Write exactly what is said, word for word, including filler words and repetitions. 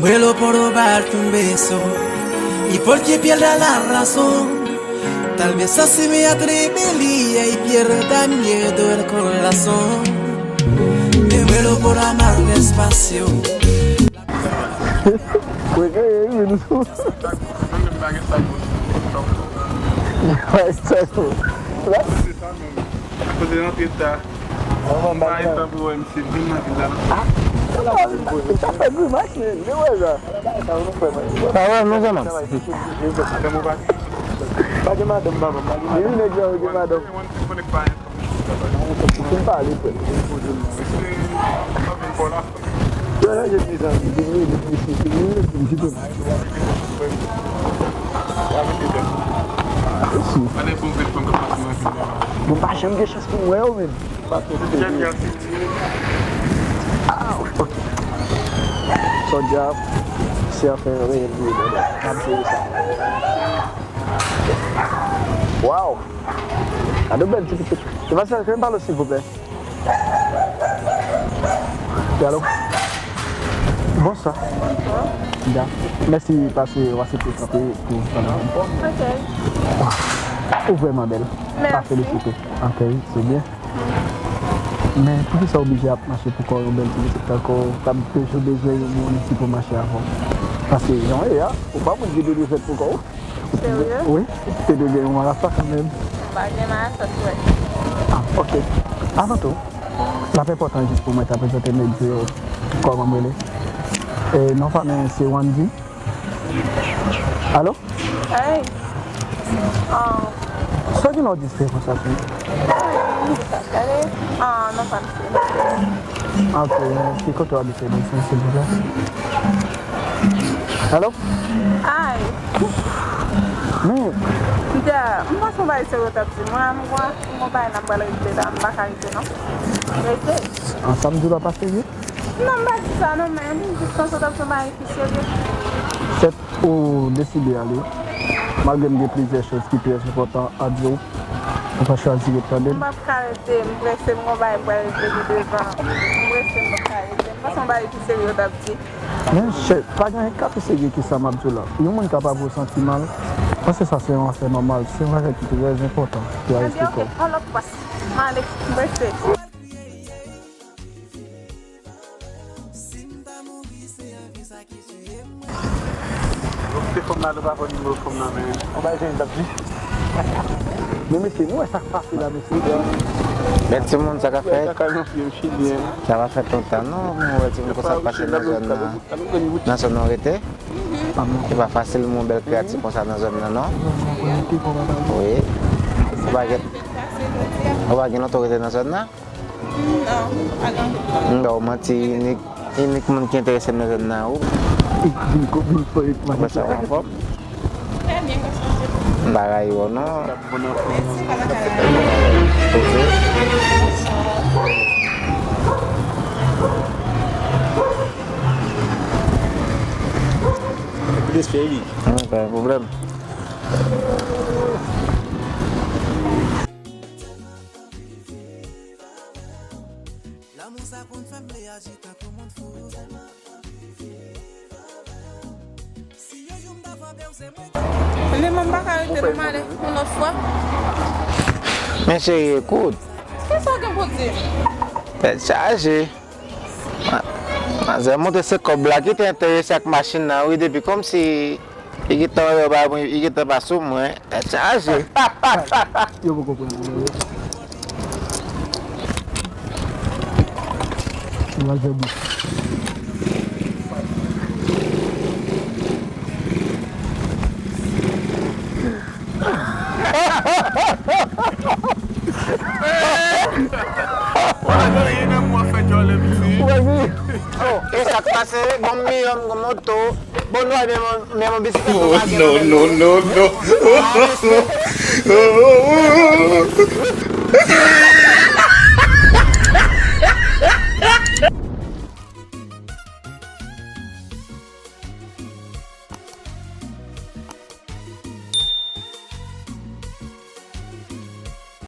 Pero por barte un beso y porque pierda la razón. Tal vez así me atrevía y pierda miedo el corazón. Me muero por amar despacio. Mwen genyen wi nou. Wè, sa tou. Kote rantre ta. Mwen pa gen tan pou wè misye vin nan vil la non. Sa fè grimas men, li wè sa. Pa wè non zanmanm. Pa gen madanm papa. Li vin nèg yo gen madanm. Ou fin pale frè. Yo la je mezanmi, vin rele pou misye, vin rele pou misye. Bon, pa janm gen chans pou m wè yo menm. Sa w di a, se anfen reyèl li ye, brother. M ap jere sa. Waw! Gade yon bèl ti pitit. Demoiselle, can you follow, s'il vous plaît? Alo. Bonswa. Byen. Mèsi pase w aksepte kanpe pou pandan. Ok. Ou vrèman bèl. Mèsi. M felisite w. Ok, se byen. Men poukisa w oblije ap mache pou kò w, yon bèl ti pitit tankou w, k ap toujou bezwen yon moun ki pou mache avè w? Paske jan w ye a, ou pa moun ki dwe fèt pou kò w. Serye? Wi, te dwe gen yon marasa kanmenm. M pa gen marasa, frè. Ah, ok. Avan tou, l ap enpòtan jis pou mwen ta prezante nèg yo kòman m rele. E non pa men se Wandy. Alo? Hey. Oh. Sa ki nan w distrè konsa, fi? Hey, sa gade. Ah, non pa m se. Ok, ki kote w abite, mesye, silvouplè? Alo? Ay. Men. M te, m panse yon bagay serye w t ap di. Mwen, m gon, m gon bagay n ap pral regle la, m pa ka rete non. Rete. An, sa m di w la pa serye? Non, m pa di sa non, men m jis panse w t ap di yon bagay ki serye. Sèt, ou deside ale. Malgre m gen plizyè choz ki trè enpòtan a di w, ou pa chwazi ret tande m. M p ap ka rete, m prese, m gon bagay m pral regle devan. M prese, m p ap ka rete. M panse yon bagay ki serye w t ap di. Men chè, pa gen anyen k ka pi serye ke sa m ap di w la. Yon moun kapab resanti mal, paske sa se yon afè nòmal, se yon bagay ki trè enpòtan ki a respekte w. An byen, ok, yon lòt fwa. M ale, m prese. Ou kite fanm nan, nou pa pran nimewo fanm nan, men. Ou bay jan li t ap di. Men mesye, nou wè sa k pase la, mesye. Men timoun, sa k ap fèt? Sa pa fèt lontan non, mwen wè timoun konsa ap pase nan zòn nan. Nan zòn nan w rete? E pa fasil pou yon bèl kreyati konsa nan zòn nan non. Wi. Ou pa gen, ou pa gen lontan w rete nan zòn nan? Non, pa gen lontan. M ba w manti, inik, inik moun ki enterese m nan zòn nan ou. Vin ko, vin ko, vin ko. Ou wè sa w anfòm? Trè byen, gason. M pa rayi w non. Mèsi, pa ta ka rayi. Ok. Respè, wi. An, pa gen pwoblèm. Lanmou sa konn fè m reyaji tankou moun fou. Si yon jou m ta frape w, se mwen ki. Men mwen m pa ka rete non, m ale yon lòt fwa. Men cheri, ekout. Kisa w gen pou di m? Tèt chaje. Ma-, manzè montre se kòb la ki te enterese ak machin nan, wi, depi kòmsi li gentan wè w ba mwen, li gentan pase w mwen. Tèt chaje. Yo poko pran mwen, wi. Yo al fè bouch. Ou pa gen anyen nan mwen fè djòlè piti. Ou pa gen. Oh, e sa k pase? Bon, m miyò, m gon moto. Bon, nou al men yon, men yon bisiklèt, nou pa gen. Oh, non, non, non, non. Ah, mesye.